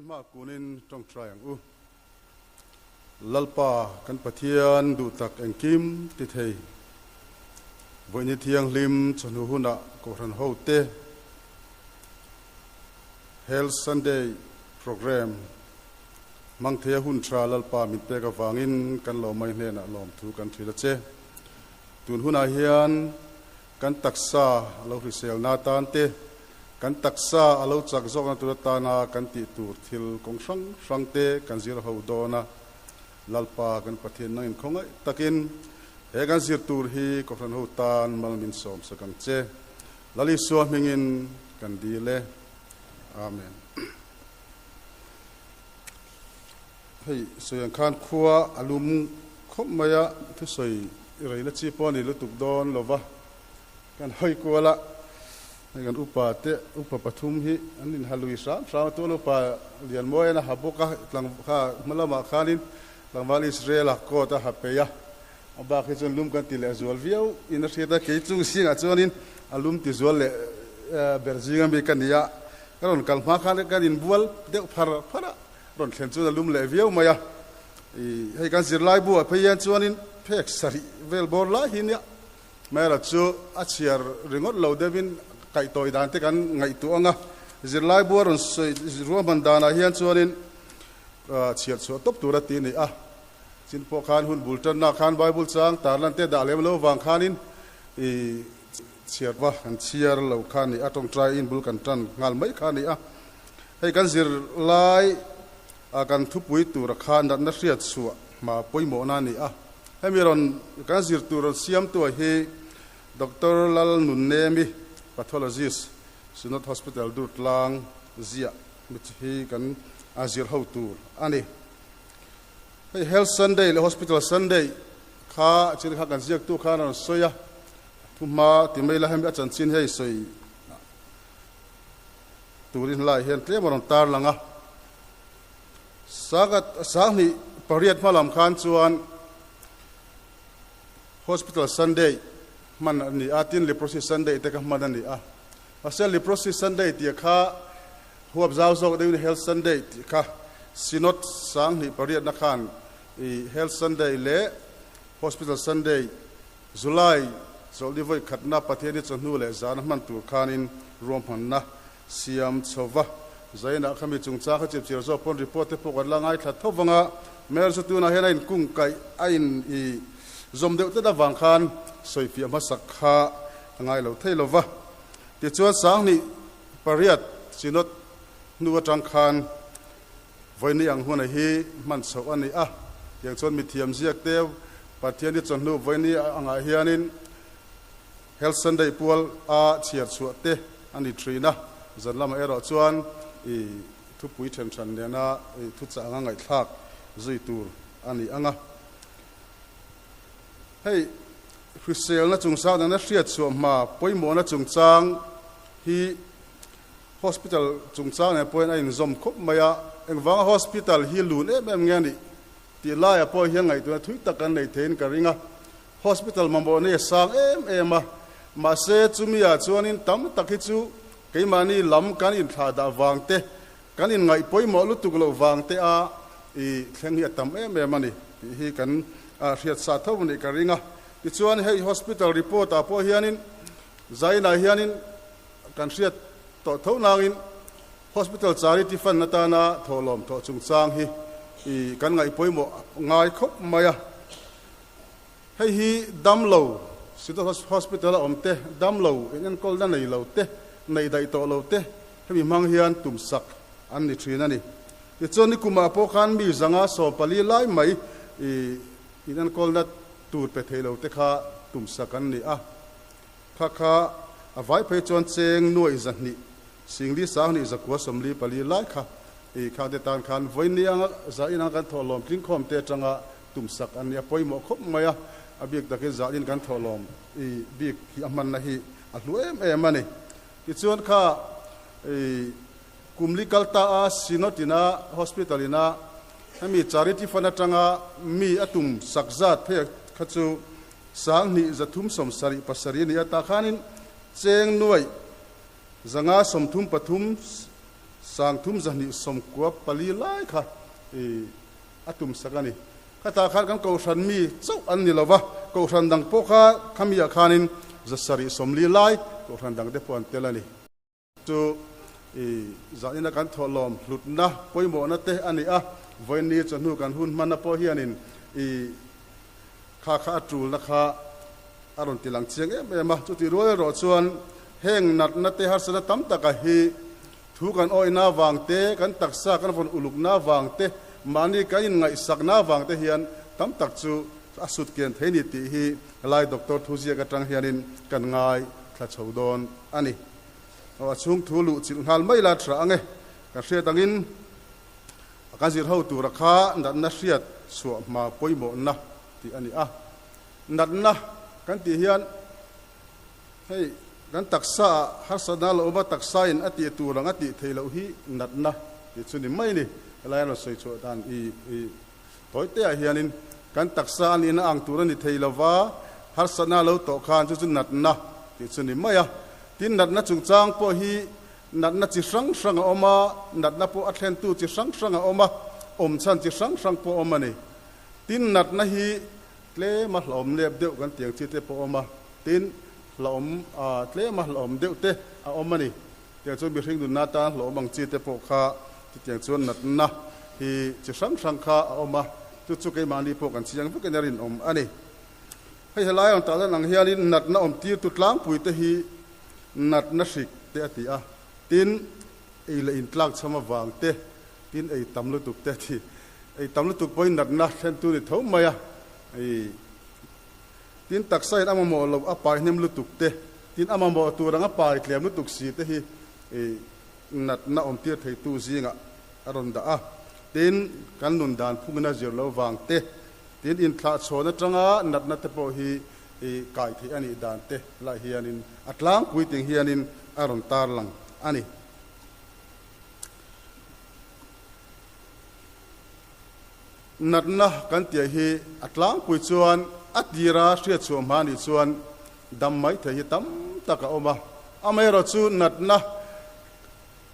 Pathian hma kunin tawngtai ang u. Lalpa kan Pathian duhtak engkim ti thei. Vawiini thianghlim chawhnu hunah Kohhran hote Health Sunday Programme hmang theia hun tha Lalpa min pek avangin kan lawmai hnenah lawmthu kan thil a che. Tun hunah hian kan taksa a lo hriselna atan te, kan taksa a lo chak zawkna tur atana kan tih tur thil kawng hrang hrang te kan zir ho dawn a. Lalpa kan Pathian nangin khawngaih takin he kan zir tur hi Kohhran ho tan mal min sawm sak ang che. Lal Isua hmingin kan dil e. Amen. Hei sawi ang khan khua a lum khawp mai a, thusawi reina chi pawh a ni lutuk dawn lo va, kan hawi kual a, hei kan upa te upa pathum hi an inha lui hram hram a, tun upa Lianmawi an a ha bawk a, tlang kha hma lamah khanin tlangval Israel-a coat a ha peih a, a bak hi chuan lum kan ti leh zual viau in a hriat a, kei chung zingah chuanin a lum ti zual leh ber zing ami ka ni a, ka rawn kal hma khan kan inbual deuh phar phar a. Rawn thlen chuan a lum leh viau mai a, i hei kan zirlai buah phei hian chuanin phek sarih vel bawr lai hi nia hmela chu a chhiar ringawt lo deuhin kaihtawi dan te kan ngaihtuah ang a, zirlai bua rawn sawi ruahman danah hian chuanin chhiar chhuah tawp tur a ti a ni a, chin pawh khan hun bul tanna khan Bible chang tarlan te dah lem lo vang khanin i chhiar va kan chhiar lo kha a ni a, tawngtai in bul kan tan nghal mai kha a ni a. Hei kan zir lai a kan thupui tura kha natna hriat chhuah hma pawimawhna a ni a. Hemi rawn kan zir tur rawn siamtu ah hi Doctor Lal Nunnemi, Pathologist, Synod Hospital Durtlang ziah mi hi kan a zir ho tur a ni. Hei Health Sunday leh Hospital Sunday kha chin kha kan ziaktu khan a rawn sawi a, thuhma ti mai la hemi a chanchin hei sawi Turin lai hian tlem a rawn tar lang a, Sanghat 28 hma lam khan chuan Hospital Sunday hman a ni a, tin Leprosy Sunday te kha hman a ni a. Mahse Leprosy Sunday tih kha huap zau zawk deuhin Health Sunday tih kha Synod 28 na khan i Health Sunday leh Hospital Sunday July chawlhni vawi khatna Pathianni chawhnu leh zana hman tur khanin ruahmanna siam chho va. Zainah khami chungchang kha chipchir zawk pawn report te pawh kan la ngaithla tho vang a, Mayor chu tunah hian a inkung kaih a in i zawm deuh tlat avang khan sawifiah hmasak kha a ngai lo thei lo va. Tichuan 28 Synod hnu atang khan Vawiini ang huna hi hman chhoh a ni a, tiang chuan mithiam ziak te Pathian hi chawhnu vawiini angah hianin Health Sunday pual a chhiar chhuah te a ni thin a, zan lamah erawh chuan i thupui then hran nena i thuchah anga ngaihthlak zui tur a ni ang a. Hei hriselna chungchang nena hriat chhuah hma pawimawhna chungchang hi Hospital chungchang nen pawhin a inzawm khawp mai a, engvanga hospital hi lun em em nge a nih tih laiah pawh hian ngaihtuahna thui tak kan nei theiin ka ring a. Hospital mamawh nei a sang em em a, mahse chumiah chuanin tam tak hi chu keimahni lam kan inthlah dah vang te, kan inngaih pawimawh lutuk loh vang te a i thleng hi a tam em em a ni tih hi kan hriat sa tho a nih ka ring a. Tichuan hei hospital report ah pawh hianin Zainah hianin Kan hriat tawh tho nangin Hospital Charity Fund atana thawhlawm thawh chungchang hi i kan ngaih pawimawh ngai khawp mai a. Hei hi damlo, Synod Hospital a awm te, damlo in enkawlna nei lo te, neih daih tawh lo te hemi hmang hian tumsak an ni thin a ni. Tichuan nikumah pawh khan mi 114 lai mai i in enkawlna tur pe thei lo te kha tumsak an ni a. Kha kha a vai phei chuan cheng nuaih 200, singli 20 944 lai kha i khangte tan khan vawiin anga za in anga kan thawhlawm tlingkhawm te atanga tumsak an ni a pawimawh khawp mai a, a bik takin za in kan thawhlawm i bik hi a hmanna hi a hlu em em a ni. Tichuan kha i kumli kal ta a Synod ina Hospital ina hemi Charity Fund atanga mi a tum sak zat phei kha chu 2377 a ni a, tah khanin cheng nuaih 533. 3294 lai kha a tum sak a ni. Khatah khan kan kohhran mi chauh an ni lo va, kohhran dang pawh kha khamiah khanin 740 lai kohhran dangte pawh an tel a ni. Chu i zahnina kan thawhlawm hlutna pawimawhna te a ni a, vawiinni chawhnu kan hun hmanna pawh hianin i kha kha a tulna kha a rawn ti lang chiang em em a. Chutih rual erawh chuan heng natna te harsatna tam taka hi thu kan awihna avang te, kan taksa kan vawn ulukna avang te, mahni kan inngaihsakna avang te hian tam tak chu a sut kian thei ni tih hi helai doctor thuziak atang hianin kan ngai thla chho dawn a ni. Aw a chhung thu luh chilh nghal mai la tha ang e. Kan hriat angin a kan zir ho tura kha natna hriat chhuah hma pawimawhna tih a ni a. Natna kan tih hian hei kan taksa ah harsatna lo awm a, taksa in a tih tur ang a tih theih loh hi natna tih chu ni mai a ni. Helai a rawn sawi chhuah dan i i tawi te ah hianin kan taksa a nihna ang tur a ni thei lova, harsatna lo tawh khan chu chu natna tih chu ni mai a. Tin, natna chungchang pawh hi natna chi hrang hrang a awm a, natna pawh a thlentu chi hrang hrang a awm a, awm chhan chi hrang hrang pawh a awm a ni. Tin, natna hi tlema hlauhawm nep deuh kan tih ang chi te pawh a awm a, tin, hlauhawm tlema hlauhawm deuh te a awm a ni. Tiang chuan mihring nunna atan hlauhawm ang chi te pawh kha chutiang chuan natna hi chi hrang hrang kha a awm a, chu chu keimahni pawh kan chiang vekin a rinawm a ni. Hei helai ang tahlan ang hianin natna awm tirtu tlangpui te hi natna hrik te a ti a, tin ei leh intlak chham avang te, tin ei tam lutuk te a ti. Ei tam lutuk pawhin natna thlentu ni tho mai a, Tin, taksa in a mamawh loh a pai hnem lutuk te, tin a mamawh tur ang a pai tlem lutuk si te hi natna awm tir theitu zingah a rawn dah a. Tin, kan nun dan phungin a zir lo vang te, tin inthlah chhawn atanga natna te pawh hi kai theih a nih dan te lah hianin a tlangpui ting hianin a rawn tarlang a ni. Natna kan tih hi a tlangpui chuan a tira hriatchhuah hma nih chuan dam mai thei hi tam tak a awm a. Amaherawhchu natna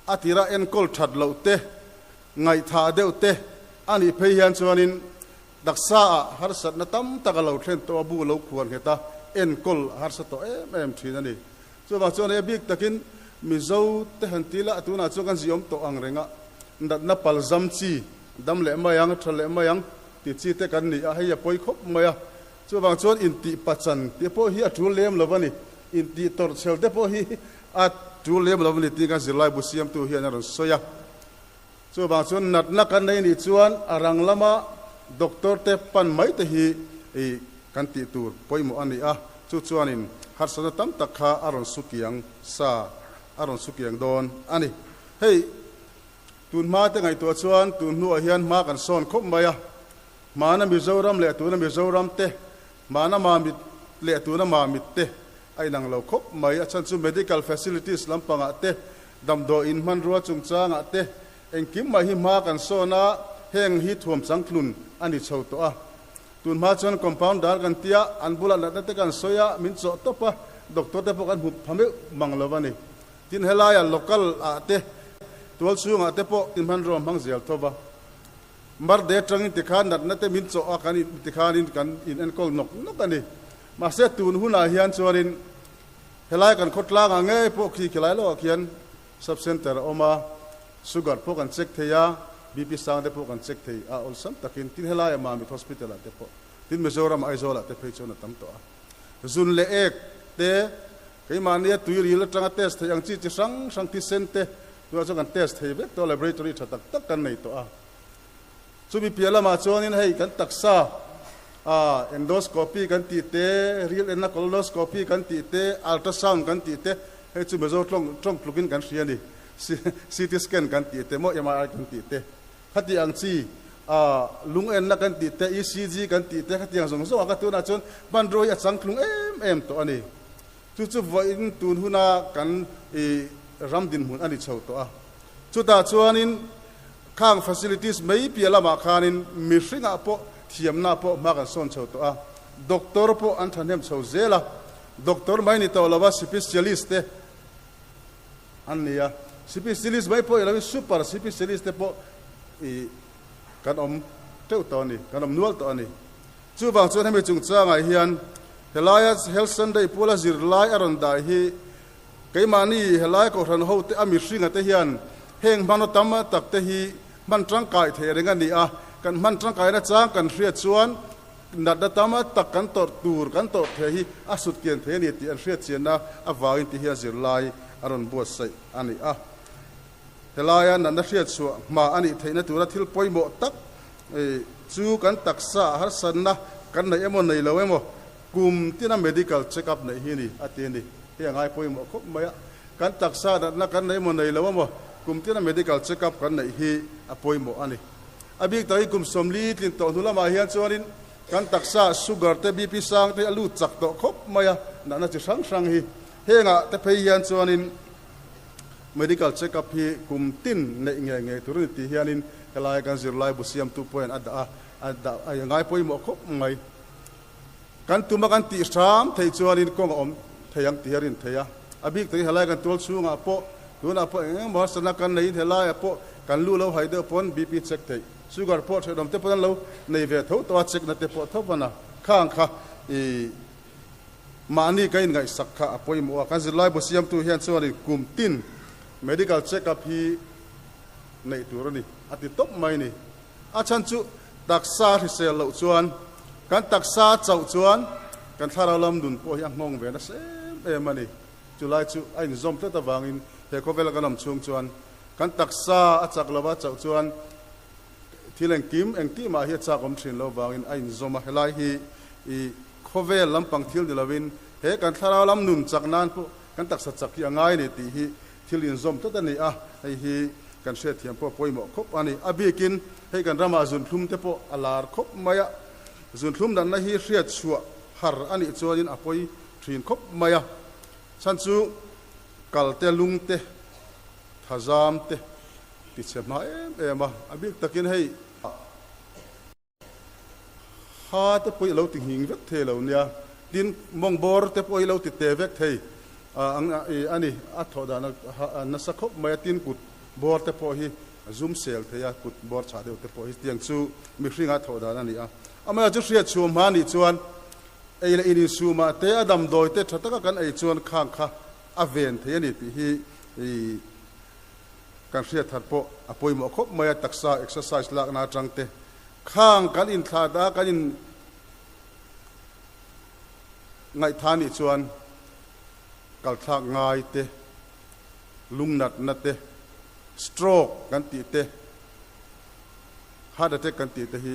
a tira enkawl that loh te, ngaihthah deuh te a nih phei hian chuanin taksa ah harsatna tam tak a lo thlen tawh a, bu lo khuan nghet a, enkawl a harsa tawh em em thin a ni. Chuvang chuan hei a bik takin Mizo te han ti la, tunah chuan kan ziawm tawh ang reng a, natna palzam chi, dam leh mai ang, tha leh mai ang ti chi te kan ni a, hei a pawi khawp mai a. Chuvang chuan intih pachan tih pawh hi a tul lem lo a ni, intih tawrhchhel te pawh hi a tul lem lo a ni tih kan zirlaibu siamtu hian a rawn sawi a. Chuvang chuan natna kan nei nih chuan a rang lama doctor te pan mai te hi kan tih tur pawimawh a ni a, chu chuanin harsatna tam tak kha a rawn su kiang sa a rawn su kiang dawn a ni. Hei tun hma te ngaihtuah chuan tun hnuah hian hma kan sawn khawp mai a, hmana Mizoram leh tuna Mizoram te, hmana Mamit leh tuna Mamit te a inang lo khawp mai, a chhan chu medical facilities lampangah te Damdawi in hmanrua chungchangah te engkim mai hi hma kan sawn a, heng hi thuam changtlun a ni chho tawh a. Tun hma chuan compounder kan tia, an bulah natna te kan sawi a, min chawh tawp a, doctor te pawh kan hmu pha meuh mang lo a ni. Tin helaia local ah te, tual chhungah te pawh in hmanrua hmang zel tho va. Mar de atangin tikhan natna te min chawh a, kan tikhanin kan in enkawl nawk nawk a ni. Mahse tun hunah hian chuanin Helai kan khawtlangah ngei pawh khi khilai lohah khian sub centre a awm a, sugar pawh kan check thei a, BP sang te pawh kan check thei a awlsam takin, tin helaiah Mamit Hospital ah te pawh, tin Mizoram Aizawl ah te phei chuan a tam tawh a. Zun leh ek te, keimahnia tui ril atanga test theih ang chi chi hrang hrang thisen te tunah chuan kan test thei vek tawh a, laboratory tha tak tak kan nei tawh a. Chumi piah lamah chuanin hei kan taksa endoscopy kan tih te, ril enna colonoscopy kan tih te, ultrasound kan tih te, hei chu Mizo tawng tawng tlukin kan hria a ni, CT scan kan tih te maw MRI kan tih te, khati ang chi lung enna kan tih te, ECG kan tih te, khatiang zawng zawng ah kha tunah chuan hmanrua hi a changtlung em em tawh a ni. Chu chu vawiin tun huna kan ram dinhmun a ni chho tawh a. Chutah chuanin khang facilities mai piah lamah khanin mihringah pawh thiamna pawh hma kan sawn chho tawh a, doctor pawh an thahnem chho zel a, doctor mai ni tawh lova specialist te an ni a. Specialist mai pawh i lo in super specialist te pawh i kan awm teuh tawh a ni, kan awm nual tawh a ni. Chuvang chuan hemi chungchangah hian helaia Health Sunday puala zirlai a rawn dah hi keimahni helai Kohhran hote a mihringa te hian heng hmanraw tam tak te hi hman tangkai theih reng a ni a, kan hman tangkaina chang kan hriat chuan natna tam tak kan tawrh tur kan tawrh theih hi a sut kian thei a ni tih an hriat chianna avangin ti hian zirlai a rawn buatsaih a ni a. Helaia natna hriat chhuah hma a nih theihna tura thil pawimawh tak chu kan taksa harsatna kan neih emaw nei lo emaw kum tina medical check up neih hi a ni a ti a ni. Hei a ngai pawimawh khawp mai a, kan taksa natna kan neih emaw nei lo emaw kum tina medical check up kan neih hi a pawimawh a ni. A bik takin kum 40 tlin tawh hnu lamah hian chuanin kan taksa sugar te BP sang te a lut chak tawh khawp mai a, natna chi hrang hrang hi hengah te phei hian chuanin Medical check up hi kum tin neih ngei ngei tur a ni tih hianin helai kan zirlai bu siamtu pawhin a dah a, a dah a ngai pawimawh khawp mai. Kan tuma kan tih hram theih chuanin kawng a awm thei ang tih hi a rin theih a. A bik takin helai kan tual chhungah pawh tunah pawh eng eng emaw harsatna kan neiin helaiah pawh kan lu lo hai deuh pawn BP check theih, sugar pawh ṭhenawm te pawn an lo nei ve tho tawh a, check na te pawh tho van a, khang kha i Mahni ka inngaihsak kha a pawimawh a, kan zirlaibu siamtu hian chuanin kum tin medical check up hi neih tur a ni a ti tawp mai ni. A chhan chu taksa hrisel loh chuan kan taksa chauh chuan kan thlarau lam nun pawh hi a nghawng ve nasa em em a ni. Chulai chu a inzawm tlat avangin he khawvela kan awm chhung chuan kan taksa a chak lova chauh chuan thil engkim engtih mah hi a chak awm thin lo vangin a inzawm a, helai hi i Khawvel lampang thil ni lovin he kan thlarau lam nun chak nan pawh kan taksa chak hi a ngai a ni tih hi thil inzawm tlat a ni a, hei hi kan hriatthiam pawh pawimawh khawp a ni. A bikin hei kan ramah zunthlum te pawh a lar khawp mai a, zunthlum natna hi hriat chhuah har a nih chuanin a pawi thin khawp mai a, chhan chu kal te, lung te, thazam te tichhe hma em em a, a bik takin hei. Ha te pawh i lo ti nghing vek thei lo nia, tin mawng bawr te pawh i lo ti te vek thei a ni. A thawh dan a nasa khawp mai a, tin kut bawr te pawh hi a zum sel thei a, kut bawr chhah deuh te pawh hi tiang chu mihringa thawh dan a ni a. Amaherawhchu chu hriat chhuah hma nih chuan ei leh in insumah te a damdawi te tha taka kan ei chuan khang kha a ven thei a ni tih hi kan hriat thar pawh a pawimawh khawp mai a, taksa exercise lakna atang te Khang kan inthlat a, kan in ngaihtha nih chuan kalthlak ngai te, lungnatna te, stroke kan tih te, heart attack kan tih te hi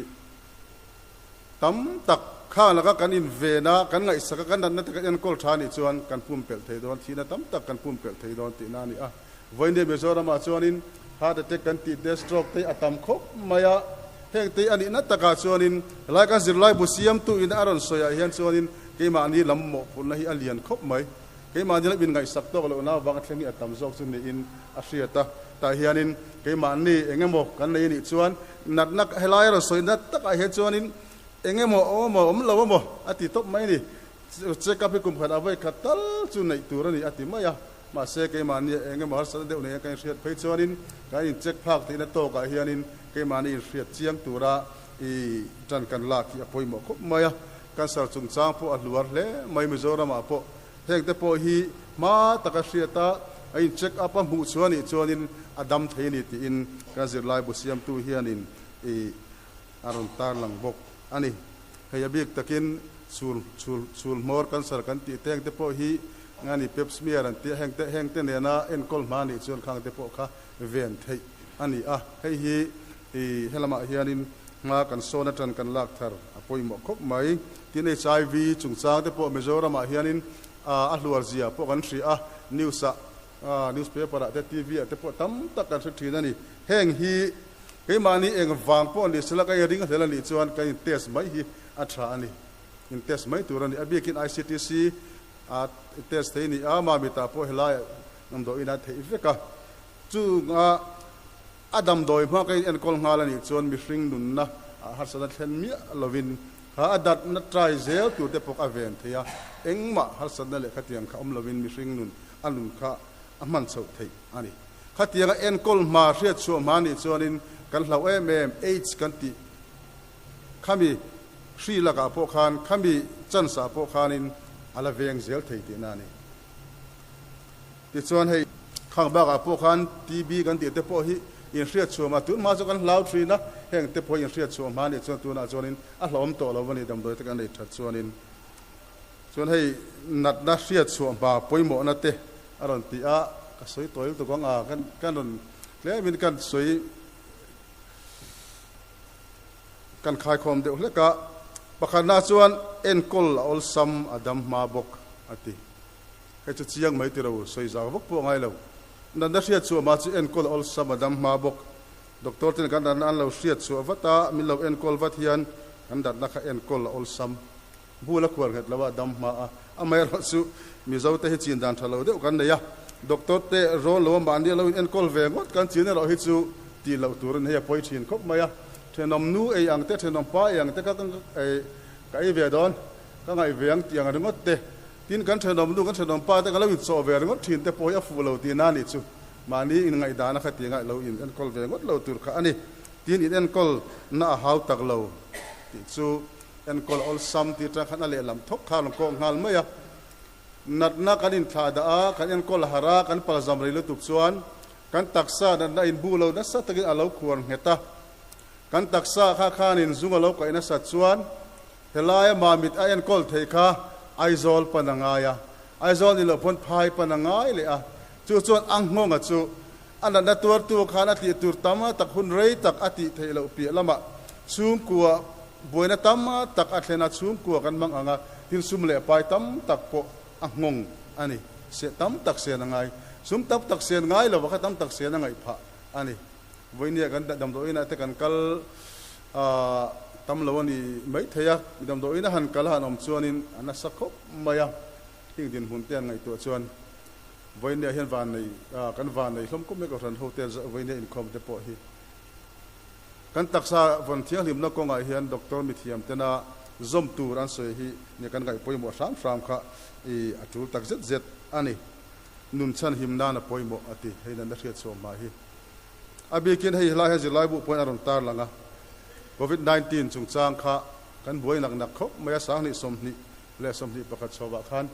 tam tak khang laka kan inven a, kan ngaihsak a, kan natna te kan enkawl tha nih chuan kan pumpelh thei dawn, thihna tam tak kan pumpelh thei dawn tihna a ni a. Vawiin Mizoramah chuanin heart attack kan tih te, stroke te a tam khawp mai a, heng te a nihna takah chuanin helai kan zirlaibu siamtu in a rawn sawiah hian chuanin keimahni lam mawhphurhna hi a lian khawp mai. Keimahni lam inngaihsak tawk lohna avanga thleng hi a tam zawk chu niin a hriat a, tah hianin keimahni eng emaw kan nei a nih chuan natna helai a rawn sawi nat takah hian chuanin eng emaw a awm a awm lo emaw a ti tawp mai a ni. Check up hi kum khat a vawi khat tal chu neih tur a ni a ti mai a. Mahse, keimahni eng emaw harsatna deuh nei a kan inhriat phei chuanin kan incheck phak theihna tawkah hianin keimahni inhriat chiang tura i tan kan lak hi a pawimawh khawp mai a. Cancer chungchang pawh a hluar hle mai Mizoramah pawh. Hengte pawh hi hma taka hriat a, a incheck up a hmuh chhuah anih chuanin a dam thei a ni tiin kan zirlaibu siamtu hianin i a rawn tarlang bawk a ni. Hei a bik takin chhul chhul chhul hmawr cancer kan tih te hengte pawh hi Nga ni pap smear an tih a, hengte hengte nena enkawl hma nih chuan khangte pawh kha ven theih a ni a. Hei hi i helamah hianin hma kan sawn atan kan lak thar a pawimawh khawp mai. Tin HIV chungchang te pawh Mizoramah hianin a hluar zia pawh kan hria a, news ah newspaper ah te TV ah te pawh tam tak kan hre thin a ni. Heng hi keimahni eng vang pawh ni sela ka inring hlel a nih chuan kan in test mai hi a tha a ni. In test mai tur a ni. A bikin ICTC A test thei ni a, Mamita pawh helaiah damdawiin a theih vek a. Chunga a damdawi hma ka inenkawl nghal a nih chuan mihring nunna ah harsatna thlen miah lovin kha a datna try zel tur te pawh a ven thei a, engmah harsatna leh khatiang kha awm lovin mihring nun a nun kha a hman chhoh theih a ni. Khatianga enkawl hma hriat chhuah hma nih chuanin kan hlauh em em AIDS kan tih khami hri lakah pawh khan khami chance ah pawh khanin a la veng zel thei tihna a ni. Tichuan hei khang bakah pawh khan TB kan tih te pawh hi inhriat chhuah hma tun hma chu kan hlau thin a, heng te pawh hi inhriat chhuah hma nih chuan tunah chuanin a hlauhawm tawh lo a ni damdawi te kan nei that chuanin. Chuan hei natna hriat chhuah hma pawimawhna te a rawn ti a, ka sawi tawi lutuk ang a, kan kan rawn tlemin kan sawi kan khaikhawm deuh hlek a, pakhatna chuan enkawl a awlsam a dam hma bawk a ti. Hei chu chiang mai tiro sawi zau vak pawh a ngai lo. Natna hriat chhuah hma chu enkawl a awlsam a dam hma bawk. Doctor ten kan natna an lo hriat chhuah vat a, min lo enkawl vat hian kan natna kha enkawl a awlsam. Bul a khual nghet lo a, dam hma a. Amaherawh chu Mizo te hi chin dan tha lo deuh kan nei a, doctor te rawn lo a mahni a lo in enkawl ve ngawt kan chin erawh hi chu tih loh tur a ni. Hei a pawi thin khawp mai a, thenawm nu ei ang te, thenawm pa ei ang te kha ka ei ve dawn, ka ngaih ve ang tih ang ringawt te, tin kan thenawm nu, kan thenawm pa te kan lo inchawh ve ringawt thin te pawh hi a fuh lo tihna a nih chu. Mahni in ngaihdan a kha tih ngaih lo in enkawl ve ngawt lo tur kha a ni. Tin in enkawl na a hau tak lo tih chu Enkawl awlsam tih atang khan a lehlam thawk kha a rawn kawk nghal mai a. Natna kan inthlah dah a, kan enkawl harh a, kan palzam rei lutuk chuan kan taksa natna inbu lo nasa takin a lo khuar nghet a. Kan taksa kha khanin zung a lo kaih nasat chuan helaia mamit a enkawl theih kha Aizawl pan a ngai a, Aizawl ni loh pawn phai pan a ngai leh a. Chu chuan a nghawnga chu a natna tuartu khan a tih tur tam tak hun rei tak a tih theih loh piah lamah chhungkua buaina tam tak a thlen a, chhungkua kan hmang ang a, tin sum leh pai tam tak pawh a nghawng a ni. Se tam tak sen a ngai. Sum tam tak sen ngai lo kha tam tak sen a ngaih phah a ni. Vawinia kan damdawiinah te kan kal tam lo a ni maithei a, damdawiina han kal a han awm chuanin a nasa khawp mai a, heng dinhmun te an ngaihtuah chuan Vawinia hian vannei kan vannei hlawm kawp mai kohhran hotel vawinia inkhawm te pawh hi kan taksa vawn thianghlimna kawngah hian doctor mithiam tena zawm tur an sawi hi nia kan ngaih pawimawh hram hram kha i a tul tak zet zet a ni. Nun chhan him nan a pawimawh a ti hei natna hriat chhuah hma hi. A bikin hei helai hian zirlai bu pawhin a rawn tar lang a, Covid 19 chungchang kha kan buai nak nak khawp mai a 20 21 chhuahah khan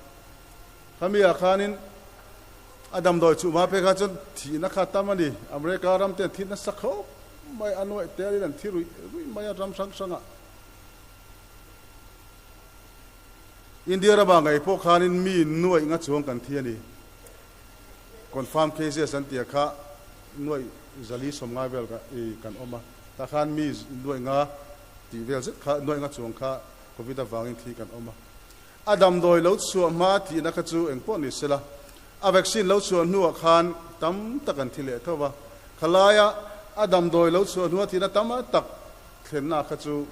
Khami ah khanin a damdawi chuh hma phei kha chuan thihna kha tam a ni. America ram te an thi nasa khawp mai, a nuaih telin an thi ruih ruih mai a ram hrang hrangah. India ramah ngei pawh khanin mi nuaih nga chuang kan thi a ni. Confirm cases an tia kha nuaih zali sawmngai vel kan awm a, tah khan mi nuaih nga tih vel zet kha nuaih nga chuang kha Covid avangin thi kan awm a. A damdawi lo chhuah hma tihna kha chu engpawh ni sela, a vaccine lo chhuah hnuah khan tam tak an thi leh tho va. Khalaia a damdawi lo chhuah hnua thihna tam tak thlenna kha chu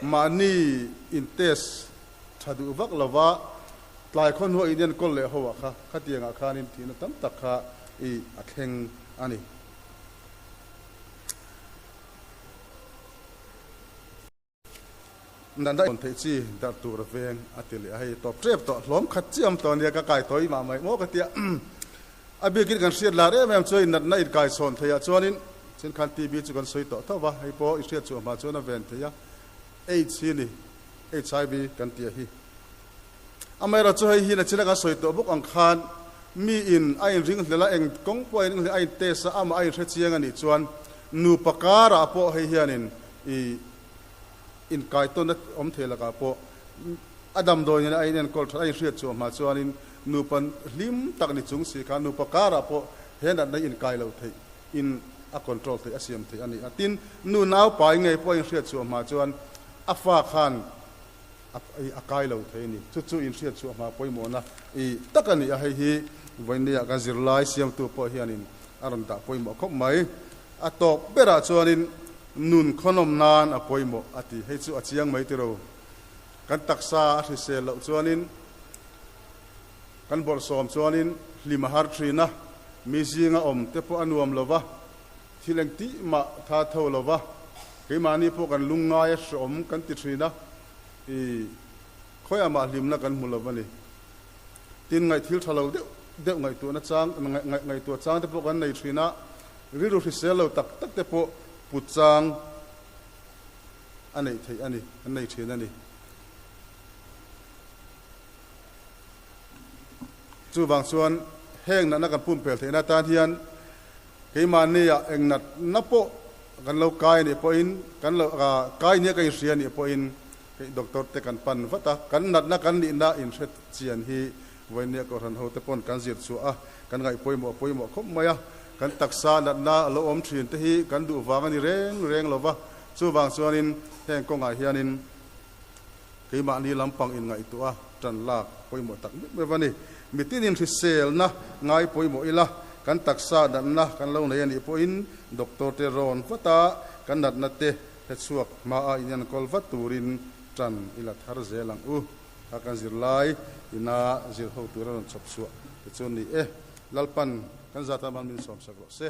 mahni in test tha duh vak lova tlai khaw hnuah in enkawl leh ho ah kha khatiangah khanin thihna tam tak kha i a thleng a ni. Nanda rawn theih chi darh tur a veng a ti leh a, hei tawp tep tawh hlawm khat chiah awm tawh nia ka kai tawi mah mai maw ka tia. A bikin kan hriat lar em em chuan natna inkai chhawn theih ah chuanin thenkhan TB chu kan sawi tawh tho va, hei pawh i hriat chhuah hma chuan a ven theih a, AIDS hi ni, HIV kan tih a hi. Amaherawhchu chu hei hi nachina kan sawi tawh bawk ang khan mi in a inringhlel a, eng kawng pawh a inringhlel a in test a, amah a inhre chiang a nih chuan nupa karah pawh hei hianin i inkaitawnna awm thei lakah pawh a damdawi nena a inenkawl that a inhriat chhuah hma chuanin nupa hlim tak ni chung si khan nupa karah pawh he natna hi inkai lo theih in a control theih a siam theih a ni a. Tin, nu naupai ngei pawh a inhriat chhuah hma chuan a fa khan a kai lo thei a ni. Chu chu inhriat chhuah hma pawimawhna i tak a ni a, hei hi vawinia kan zirlai siamtu pawh hianin a rawn dah pawimawh khawp mai. A tawp berah chuanin nun khawnawm nan a pawimawh a ti. Hei chu a chiang mai tiro. Kan taksa a hrisel loh chuanin kan bawrhsawm chuanin hlim a har thin a, mi zinga awm te pawh a nuam lo va, thil engtih mah tha tho lo va, keimahni pawh kan lungngai a hreawm kan ti thin a, i khawiah mah hlimna kan hmu lo va ni. Tin, ngaih thil tha lo deuh. deuh ngaihtuahna chang ngaihtuah chang te pawh kan nei thin a, rilru hrisel lo tak tak te pawh put chang a neih theih a ni, an nei thin a ni. Chuvang chuan heng natna kan pumpel theihna atan hian keimahnia eng natna pawh kan lo kai anih pawhin kan lo kai nia ka inhria anih pawhin doctor te kan pan vat a, kan natna kan nihna inhre chian hi vawinia kohhran ho te pawn kan zir chhuah a, kan ngaih pawimawh a pawimawh khawp mai a, kan taksa natna a lo awm thin te hi kan duh vang a ni reng reng lo va, chuvang chuanin heng kawngah hianin Keimahni lampang inngaihtuah a tan lak pawimawh tak meuh meuh a ni. Mitinin hriselna ngai pawimawh ila, kan taksa natna kan lo nei a nih pawhin doctor te rawn vat a, kan natna te hrechhuak hmaa inenkawl vat turin tan ila thar zel ang u. A kan zirlai ina zir ho tura rawn chhawp chhuah te chu ni e. Lalpan kan zat aman min sawmsak rawh se.